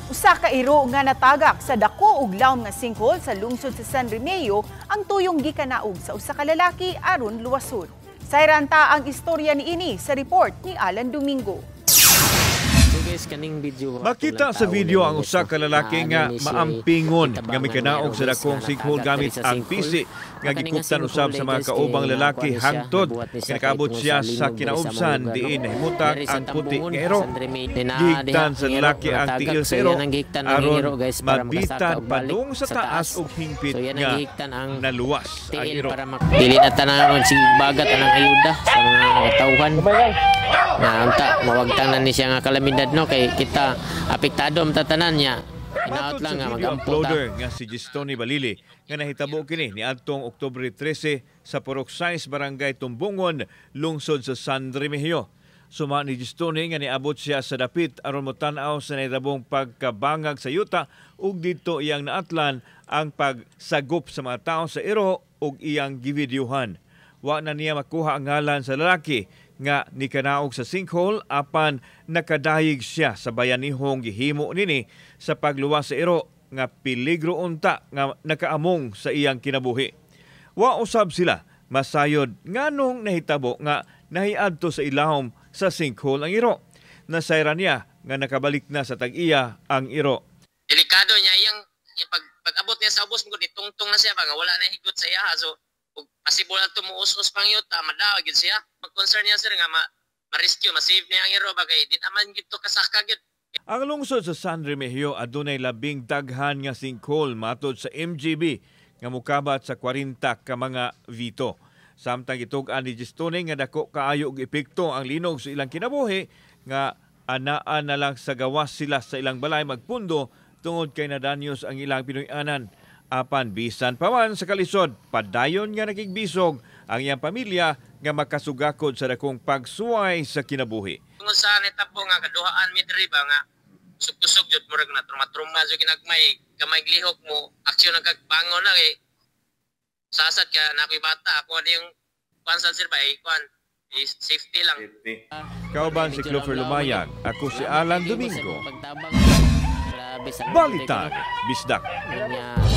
Usa ka iro nga natagak sa dako ug lawom nga sinkhole sa lungsod sa San Remigio ang tuyong gikanaog sa usa ka lalaki aron luwason. Sayran ta ang istorya niini sa report ni Alan Domingo. So guys, kaning video Makita sa video ang usa ka lalaki nga maampingon nga mikanaog sa dakong sinkhole gamit ang pisi nga gikuptan usab sa mga kaubang lalaki hangtod nga nakaabot siya sa kinaubsan diin nahimutang ang puti nga iro. Gihigtan sa lalaki ang tiil sa iro aron mabitan padung sa taas ug hingpit nga naluwas ang iro. Dili na tanan si bagat anang ayuda sa mga katawhan nga unta mawagtang na ni siya nga kalamidad, no, kay kita apektado ang tatanan niya. Inaot Matod lang sa nga video magampo ta. Uploader nga si Gistoni Balili nga nahitabo kini niadtong Oktubre 13 sa Purok 6, Barangay Tumbungon, lungsod sa San Remigio. Suma ni Gistoni nga niabot siya sa dapit aron motan-aw sa nahitabong pagkabangag sa yuta ug didto iyang naatlan ang pagsagop sa mga tao sa iro ug iyang givideohan. Wa na niya makuha ang ngalan sa lalaki nga nikanaog sa sinkhole, apan nakadayig siya sa bayanihong gihimo nini sa pagluwas sa iro nga peligro unta nga nakaamong sa iyang kinabuhi. Wa usab sila masayod nganong nahitabo nga nahiadto sa ilawom sa sinkhole ang iro. Nasayran niya nga nakabalik na sa tag-iya ang iro. Delikado niya iyang yung pag-abot niya sa ubos mo, itungtong na siya ba nga wala na higot sa iya. So ug possible ato mo us-us pang yuta, madawa gyud siya. Mag-concern niya, sir, nga ma-rescue, ma-save niya ang iro ba kay di naman gyud to kasaka gyud. Ang lungsod sa San Remigio adunay labing daghan nga sinkhole matod sa MGB nga mukabat sa 40 ka mga vito. Samtang gitug-an ni Gistone nga dako kaayo og epekto ang linog sa ilang kinabuhi nga anaa na lang sa gawas sila sa ilang balay magpundo tungod kay nadanyos ang ilang Pinoy-anan. Apan bisan pa man sa kalisod, padayon nga nakigbisog ang iyang pamilya nga makasugakod sa dakong pagsuway sa kinabuhi. Tungod sa nitabo nga kaduhaan mi diri ba nga kusog jud, murag na truma-truma jud ginagmay, gamay lihok mo aksyon ang kagbangon na kay sasad ka na ako'y bata ako ano yung kuan sa sir ba eh, kuan eh, safety lang. Kauban si Clover Lumayag, ako si Alan Domingo. Pagtabang. Grabe sa Balita, Bisdak. Niya.